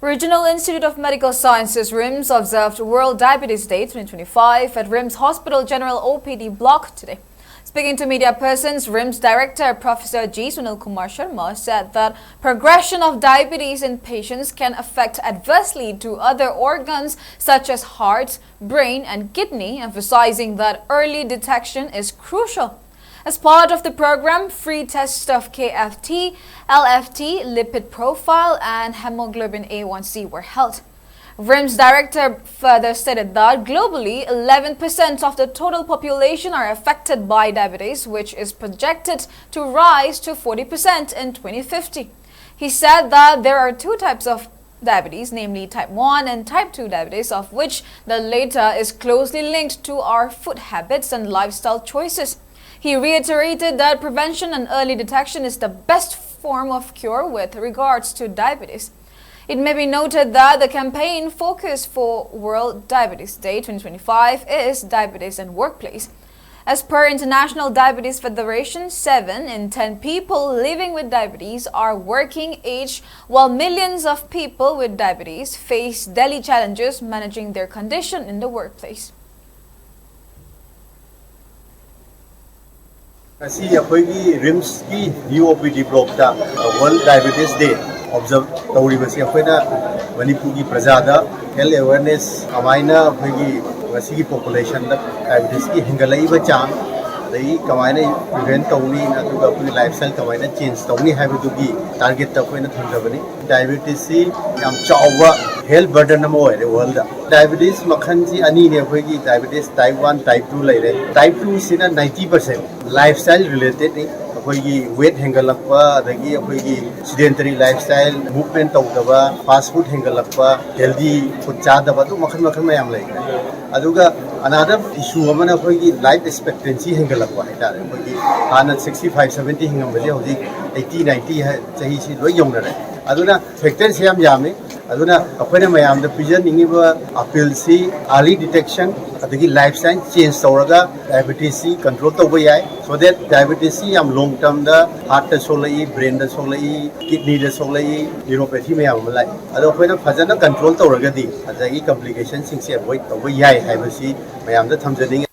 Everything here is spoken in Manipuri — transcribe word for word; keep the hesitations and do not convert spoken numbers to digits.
Regional Institute of Medical Sciences, RIMS, observed World Diabetes Day twenty twenty-five at RIMS Hospital General O P D block today. Speaking to media persons, RIMS Director Professor G Sunil Kumar Sharma said that progression of diabetes in patients can affect adversely to other organs such as heart, brain, and kidney, emphasizing that early detection is crucial. As part of the program, free tests of K F T, L F T, lipid profile, and hemoglobin A one C were held. RIMS director further stated that globally, eleven percent of the total population are affected by diabetes, which is projected to rise to forty percent in twenty fifty. He said that there are two types of diabetes, namely type one and type two diabetes, of which the latter is closely linked to our food habits and lifestyle choices. He reiterated that prevention and early detection is the best form of cure with regards to diabetes. It may be noted that the campaign focus for World Diabetes Day twenty twenty-five is diabetes and workplace. As per International Diabetes Federation, seven in ten people living with diabetes are working age, while millions of people with diabetes face daily challenges managing their condition in the workplace. ꯉꯁꯤ ꯑꯩꯈꯣꯏꯒꯤ ꯔꯤꯝꯁꯀꯤ ꯅ꯭ꯌꯨ ꯑꯣ ꯄꯤ ꯗꯤ ꯕ꯭ꯂꯣꯛꯇ ꯋꯥꯔꯜ ꯗꯥꯏꯕꯦꯇꯤꯁ ꯗꯦ ꯑꯣꯕꯖꯔꯕ ꯇꯧꯔꯤꯕꯁꯤ ꯑꯩꯈꯣꯏꯅ ꯃꯅꯤꯄꯨꯔꯒꯤ ꯄ꯭ꯔꯖꯥꯗ ꯍꯦꯜꯊ ꯑꯦꯋꯦꯔꯅꯦꯁ ꯀꯃꯥꯏꯅ ꯑꯩꯈꯣꯏꯒꯤ ꯉꯁꯤꯒꯤ ꯄꯣꯄꯨꯂꯦꯁꯟꯗ ꯗꯥꯏꯕꯦꯇꯤꯁꯀꯤ ꯍꯦꯟꯒꯠꯂꯛꯏꯕ ꯆꯥꯡ, ꯑꯗꯒꯤ ꯀꯃꯥꯏꯅ ꯄ꯭ꯔꯤꯚꯦꯟ ꯇꯧꯅꯤ, ꯑꯗꯨꯒ ꯑꯩꯈꯣꯏꯒꯤ ꯂꯥꯏꯐ ꯁ꯭ꯇꯥꯏꯜ ꯀꯃꯥꯏꯅ ꯆꯦꯟꯖ ꯇꯧꯅꯤ ꯍꯥꯏꯕꯗꯨꯒꯤ ꯇꯥꯔꯒꯦꯠꯇ ꯑꯩꯈꯣꯏꯅ ꯊꯝꯖꯕꯅꯤ꯫ ꯗꯥꯏꯕꯦꯇꯤꯁꯁꯤ ꯌꯥꯝ ꯆꯥꯎꯕ ꯍꯦꯜꯊ ꯕꯔꯗꯟ ꯑꯃ ꯑꯣꯏꯔꯦ ꯋꯥꯔꯜꯗ꯫ ꯗꯥꯏꯕꯦꯇꯤꯁ ꯃꯈꯜꯁꯤ ꯑꯅꯤꯅꯦ, ꯑꯩꯈꯣꯏꯒꯤ diabetes type one, type two ꯂꯩꯔꯦ꯫ ꯇꯥꯏꯞ ꯇꯨꯁꯤꯅ ꯅꯥꯏꯟꯇꯤ ꯄꯔꯁꯦꯟ ꯂꯥꯏꯐ ꯁ꯭ꯇꯥꯏꯜ ꯔꯤꯂꯦꯇꯦꯗꯅꯤ꯫ ꯑꯩꯈꯣꯏꯒꯤ ꯋꯦꯠ ꯍꯦꯟꯒꯠꯂꯛꯄ, ꯑꯗꯒꯤ ꯑꯩꯈꯣꯏꯒꯤ ꯁꯤꯗꯦꯟꯇꯔꯤ ꯂꯥꯏꯐ ꯁ꯭ꯇꯥꯏꯜ, ꯃꯨꯚꯃꯦꯟ ꯇꯧꯗꯕ, ꯐꯥꯁ ꯐꯨꯗ ꯍꯦꯟꯒꯠꯂꯛꯄ, ꯍꯦꯜꯗꯤ ꯐꯨꯗ ꯆꯥꯗꯕ, ꯑꯗꯨ ꯃꯈꯜ ꯃꯈꯜ ꯃꯌꯥꯝ ꯂꯩꯈ꯭ꯔꯦ꯫ ꯑꯗꯨꯒ ꯑꯅꯥꯗꯔ ꯏꯁꯨ ꯑꯃꯅ ꯑꯩꯈꯣꯏꯒꯤ ꯂꯥꯏꯐ ꯑꯦꯛꯁꯄꯦꯛꯇꯦꯟꯁꯤ ꯍꯦꯟꯒꯠꯂꯛꯄ ꯍꯥꯏꯇꯥꯔꯦ꯫ ꯑꯩꯈꯣꯏꯒꯤ ꯍꯥꯟꯅ ꯁꯤꯛꯁꯇꯤ ꯐꯥꯏꯚ, ꯁꯚꯦꯟꯇꯤ ꯍꯤꯡꯉꯝꯕꯁꯦ ꯍꯧꯖꯤꯛ ꯑꯩꯠꯇꯤ, ꯅꯥꯏꯟꯇꯤ ꯆꯍꯤꯁꯤ ꯂꯣꯏ ꯌꯧꯅꯔꯦ꯫ ꯑꯗꯨꯅ ꯐꯦꯛꯇꯔꯁꯦ ꯌꯥꯝ ꯌꯥꯝꯃꯤ꯫ ꯑꯗꯨꯅ ꯑꯩꯈꯣꯏꯅ ꯃꯌꯥꯝꯗ ꯄꯤꯖꯅꯤꯡꯉꯤꯕ ꯑꯄꯤꯜꯁꯤ, early detection ꯑꯗꯒꯤ lifestyle change ꯇꯧꯔꯒ diabetes ꯁꯤ control ꯇꯧꯕ ꯌꯥꯏ꯫ So that diabetes ꯁꯤ ꯌꯥꯝ long term ꯗ heart ꯇ ꯁꯣꯛꯂꯛꯏ, brain ꯗ ꯁꯣꯛꯂꯛꯏ, kidney ꯗ ꯁꯣꯛꯂꯛꯏ, neuropathy ꯃꯌꯥꯝ ꯑꯃ ꯂꯥꯛꯏ꯫ ꯑꯗꯣ ꯑꯩꯈꯣꯏꯅ ꯐꯖꯅ control ꯇꯧꯔꯒꯗꯤ ꯉꯁꯥꯏꯒꯤ complication ꯁꯤꯡꯁꯦ avoid ꯇꯧꯕ ꯌꯥꯏ ꯍꯥꯏꯕꯁꯤ ꯃꯌꯥꯝꯗ ꯊꯝꯖꯅꯤꯡꯉꯤ꯫